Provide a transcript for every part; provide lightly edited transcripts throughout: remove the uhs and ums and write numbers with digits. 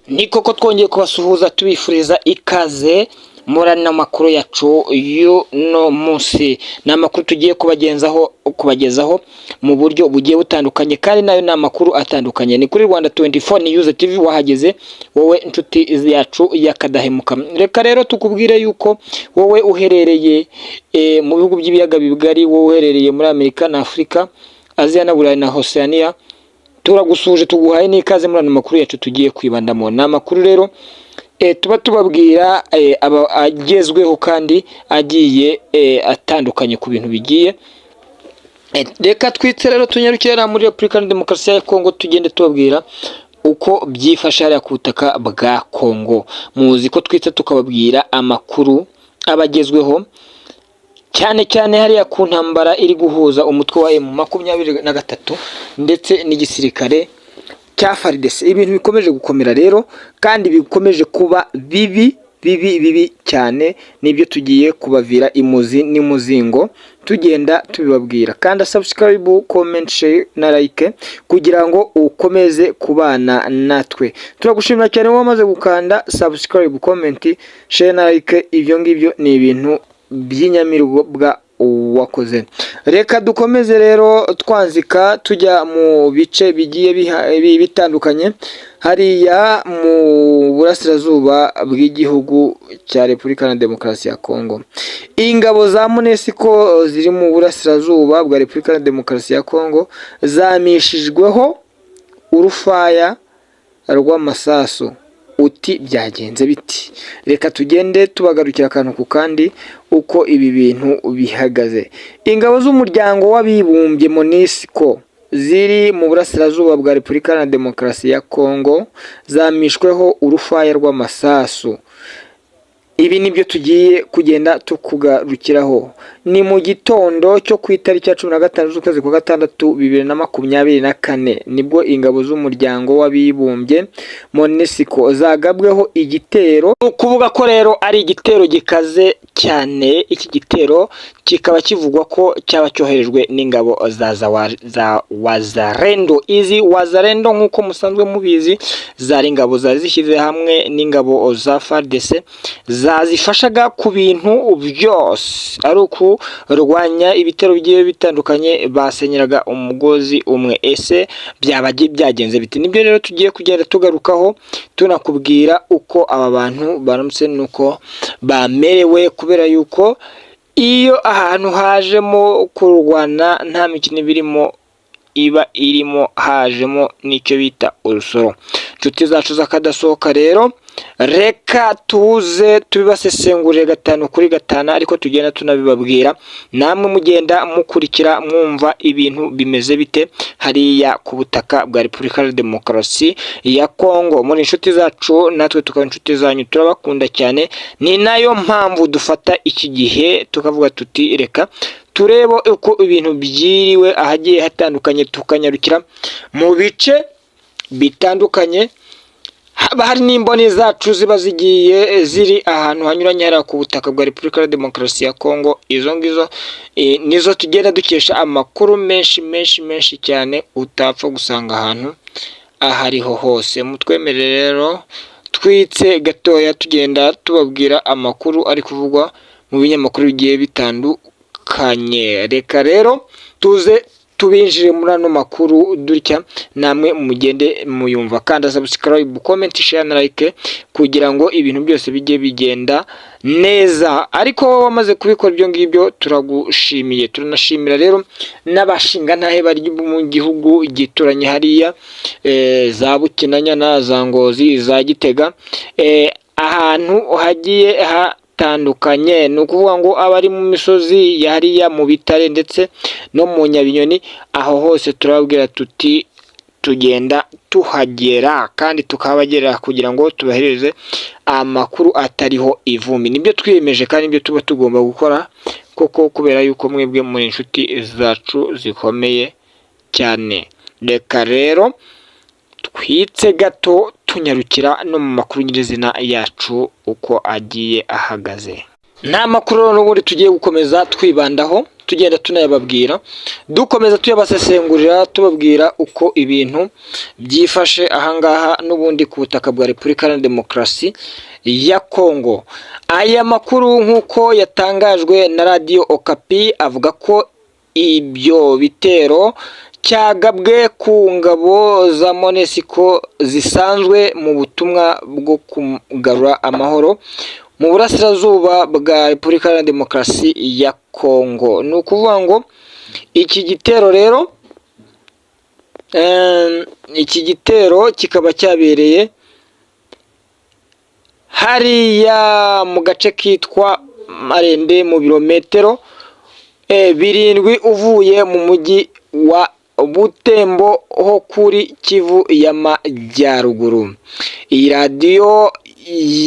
Ni koko twongeye kubasuhuza, tubifuriza ikaze muri ano makuru yacu y'uno munsi. Ni amakuru tugiye kubagenzaho, kubagezaho mu buryo bugiye butandukanye, kandi nayo ni amakuru atandukanye. Ni kuri Rwanda 24 News TV. Wahageze wowe inshuti yacu y'akadahemuka. Reka rero tukubwire yuko wowe uherereye mu bihugu by'ibiyaga bigari, wowe uherereye muri Amerika na Afurika, Aziya na Burayi na Oceania, turagusuhuje, tuguhaye n'ikaze muri ano makuru yacu tugiye kwibandamo. Ni amakuru rero tuba tubabwira aba agezweho kandi agiye atandukanye ku bintu bigiye. Reka twitse rero tunyarukire muri Repubulika ya Demokarasi ya Kongo, tugende tubabwira uko byifashe hariya ku butaka bwa Kongo. Muzi ko twitse tukababwira amakuru aba agezweho cyane cyane hariya ku ntambara iri guhuza umutwe wa M23 ndetse n'igisirikare cya FARDC. Ibintu bikomeje gukomera rero kandi bikomeje kuba bibi bibi bibi cyane, nibyo tugiye kubavira imuzi n'imuzingo, tugenda tubibabwira. Kanda subscribe, comment, share na like kugira ngo ukomeze kubana natwe. Turagushimira cyane wowe wamaze gukanda subscribe, comment, share na like. Ibyo ngibyo ni ibintu by'inyamirwa wakoze. Reka dukomeze rero twanzika tujya mu bice bigiye bitandukanye hariya mu burasirazuba bw'igihugu cya Repubulika na Demokarasi ya Kongo. Ingabo za MONUSCO ziri mu burasirazuba bwa Repubulika na Demokarasi ya Kongo zamishijweho urufaya rw'amasasu. Uti byagenze biti? Reka tugende tubagarukira akantu ku kandi uko ibi bintu bihagaze. Ingabo z'Umuryango w'Abibumbye MONUSCO ziri mu burasirazuba bwa Repubulika na Demokarasi ya Kongo zamishweho urufaya rw'amasasu. Ibi nibyo tugiye kugenda tukugarukiraho. Ni mu gitondo cyo ku itariki ya 15 z'ukwezi kwa gatandatu 2024, nibwo ingabo z'Umuryango w'Abibumbye MONUSCO zagabweho igitero. Ni ukuvuga ko rero ari igitero gikaze cyane. Iki gitero kikaba kivugwa ko cyaba cyoherejwe n'ingabo za Wazalendo. Izi Wazalendo, nk'uko musanzwe mubizi, zari ingabo zari zishyize hamwe n'ingabo za FARDC, zazifashaga ku bintu byose, ari ukurwanya ibitero bigiye bitandukanye, basenyeraga umugozi umwe. Ese byaba byagenze biti? Nibyo rero tugiye kugenda tugarukaho, tunakubwira uko aba bantu baramutse nuko bamerewe, kubera yuko iyo ahantu hajemo kurwana nta mikino iba irimo, iba irimo hajemo n'icyo bita urusoro. Inshuti zacu z'akadasohoka rero, reka tuze tubibasesengurire gatanu kuri gatanu, ariko tugenda tunabibabwira namwe mugenda mukurikira, mwumva ibintu bimeze bite hariya ku butaka bwa Repubulika ya Demokarasi ya Kongo. Muri inshuti zacu, natwe tukaba inshuti zanyu, turabakunda cyane. Ni nayo mpamvu dufata iki gihe tukavuga tuti reka turebe uko ibintu byiriwe ahagiye hatandukanye, tukanyarukira mu bice bitandukanye. Haba hari n'imboni zacu ziba zigiye ziri ahantu hanyuranye hariya ku butaka bwa Repubulika ya Demokarasi ya Kongo. Izo ngizo nizo tugenda dukesha amakuru menshi menshi menshi cyane utapfa gusanga ahantu aho ariho hose. Mutwemerere rero twitse gatoya, tugenda tubabwira amakuru ari kuvugwa mu binyamakuru bigiye bitandukanye. Reka rero tuze tubinjire muri ano makuru dutya, namwe mugende muyumva. Kanda subscribe, comment, share na like kugira ngo ibintu byose bijye bigenda neza. Ariko wowe wamaze kubikora ibyo ngibyo, turagushimiye. Turanashimira rero n'abashingantahe bari mu gihugu gituranye hariya za Bukinanyana, za Ngozi, za Gitega, ahantu hagiye hatandukanye. Ni ukuvuga ngo abari mu misozi ya hariya mu Bitare ndetse no mu Nyabinyoni, aho hose turababwira tuti tugenda tuhagera kandi tukahabagerera kugira ngo tubahereze amakuru atariho ivumbi. Nibyo twiyemeje kandi nibyo tuba tugomba gukora koko, kubera yuko mwebwe muri inshuti zacu zikomeye cyane. Reka rero twitse gato, tunyarukira no mu makuru nyirizina yacu uko agiye ahagaze. Ni amakuru rero n'ubundi tugiye gukomeza twibandaho. Tugenda tunayababwira, dukomeza tuyabasesengurira, tubabwira uko ibintu byifashe ahangaha n'ubundi ku butaka bwa Repubulika Iharanira Demokarasi ya Kongo. Aya makuru, nk'uko yatangajwe na Radiyo Okapi, avuga ko ibyo bitero cyagabwe ku ngabo za MONUSCO zisanzwe mu butumwa bwo kugarura amahoro mu burasirazuba bwa Repubulika Iharanira Demokarasi ya Kongo. Ni ukuvuga ngo iki gitero rero, iki gitero kikaba cyabereye hariya mu gace kitwa Marende, mu birometero 7 uvuye mu mujyi wa Butembo ho kuri Kivu y'Amajyaruguru. Iyi radiyo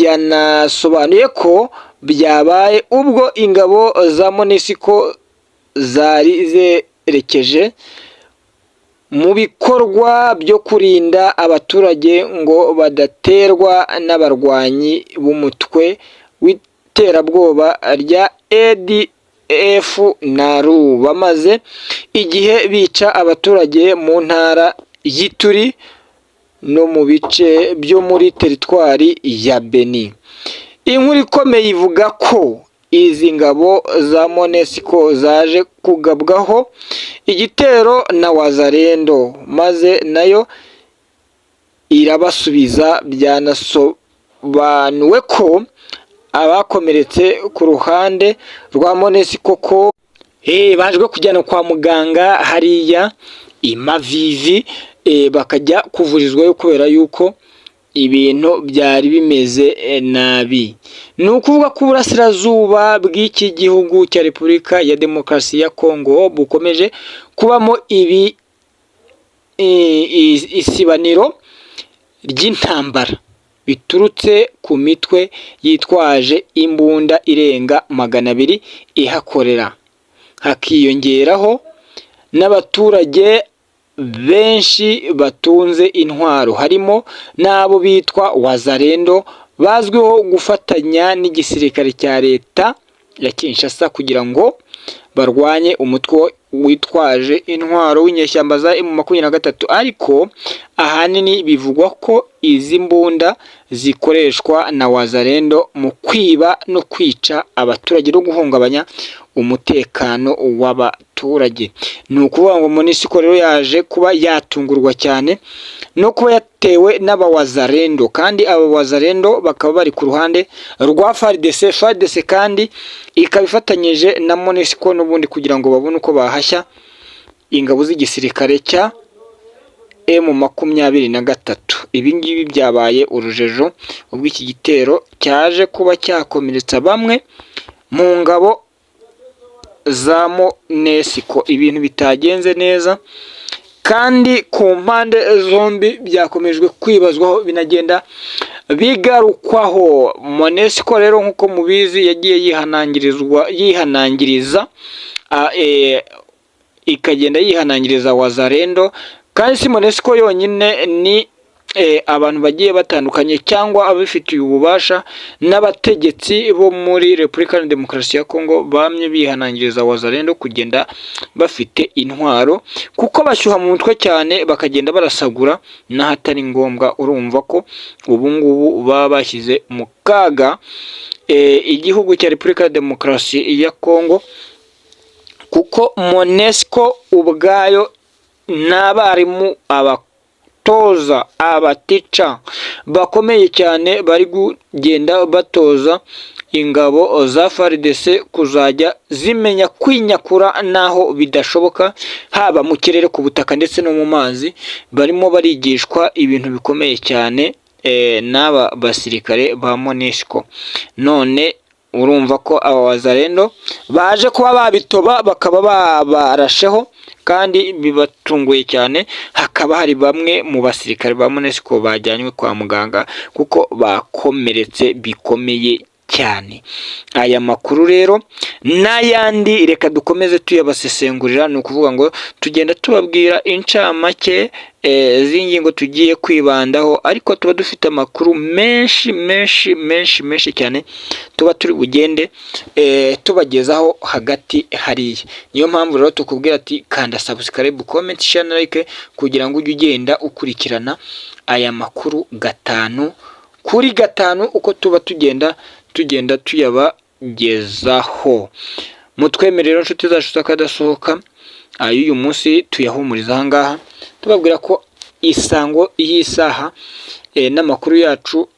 yanasobanuye ko byabaye ubwo ingabo za MONUSCO zari zerekeje mu bikorwa byo kurinda abaturage ngo badaterwa n'abarwanyi b'umutwe w'iterabwoba rya ADF NALU bamaze igihe bica abaturage mu ntara y'Ituri no mu bice byo muri teritwari ya Beni. Inkuru ikomeye ivuga ko izi ngabo za MONUSCO zaje kugabwaho igitero na Wazalendo, maze nayo irabasubiza. Byanasobanuwe ko abakomeretse ku ruhande rwa MONUSCO ko baje kujyana kwa muganga hariya i Mavivi, bakajya kuvurizwayo kubera yuko ibintu byari bimeze nabi. Ni ukuvuga ko uburasirazuba bw'iki gihugu cya Repubulika ya Demokarasi ya Kongo bukomeje kubamo ibi isibaniro ry'intambara biturutse ku mitwe yitwaje imbunda irenga 200 ihakorera, hakiyongeraho n'abaturage benshi batunze intwaro, harimo n'abo bitwa Wazalendo bazwiho gufatanya n'igisirikare cya leta ya Kinshasa kugira ngo barwanye umutwe witwaje intwaro w'inyeshyamba za M23. Ariko ahanini bivugwa ko izi mbunda zikoreshwa na Wazalendo mu kwiba no kwica abaturage no guhungabanya umutekano w'abaturage. Ni ukuvuga ngo MONUSCO rero yaje kuba yatungurwa cyane no kuba yatewe n'abawazalendo, kandi aba Wazalendo bakaba bari ku ruhande rwa FARDC. FARDC kandi ikaba ifatanyije na MONUSCO n'ubundi kugira ngo babone uko bahashya ingabo z'igisirikare cya M23. Ibi ngibi byabaye urujijo ubwo iki gitero cyaje kuba cyakomeretsa bamwe mu ngabo za MONUSCO, ibintu bitagenze neza kandi ku mpande zombi byakomejwe kwibazwaho, binagenda bigarukwaho. MONUSCO rero, nk'uko mubizi, yagiye yihanangirizwa, yihanangiriza, ikagenda yihanangiriza Wazalendo. Kandi si MONUSCO yonyine, ni abantu bagiye batandukanye cyangwa ababifitiye ububasha n'abategetsi bo muri Repubulika ya Demokarasi ya Kongo bamye bihanangiriza Wazalendo kugenda bafite intwaro, kuko bashyuha mu mutwe cyane bakagenda barasagura n'ahatari ngombwa. Urumva ko ubu ngubu baba bashyize mu kaga igihugu cya Repubulika ya Demokarasi ya Kongo, kuko MONUSCO ubwayo n'abarimu, abatoza, abatica bakomeye cyane bari kugenda batoza ingabo za FARDC kuzajya zimenya kwinyakura n'aho bidashoboka, haba mu kirere, ku butaka ndetse no mu mazi. Barimo barigishwa ibintu bikomeye cyane n'aba basirikare ba MONUSCO. None urumva ko aba Wazalendo baje kuba babitoba, bakaba babarasheho kandi bibatunguye cyane, hakaba hari bamwe mu basirikare ba MONUSCO bajyanywe kwa muganga kuko bakomeretse bikomeye cyane. cyane. Aya makuru rero n'ayandi reka dukomeze tuyabasesengurira. Ni ukuvuga ngo tugenda tubabwira incamake z'ingingo tugiye kwibandaho, ariko tuba dufite amakuru menshi menshi menshi menshi cyane tuba turi bugende tubagezaho hagati hariya. Niyo mpamvu rero tukubwira ati: "Kanda subscribe, comment, share na like", kugira ngo ujye ugenda ukurikirana aya makuru 5 kuri 5 uko tuba tugenda tuyabagezaho. Mutwemere rero, inshuti zacu z'akadasohoka, ay'uyu munsi tuyahumuriza aha ngaha, tubabwira ko isango y'isaha n'amakuru yacu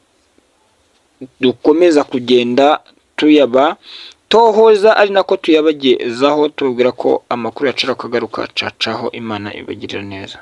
dukomeza kugenda tuyabatohoza, ari nako tuyabagezaho, tubabwira ko amakuru yacu akagaruka cacaho. Imana ibagirira neza.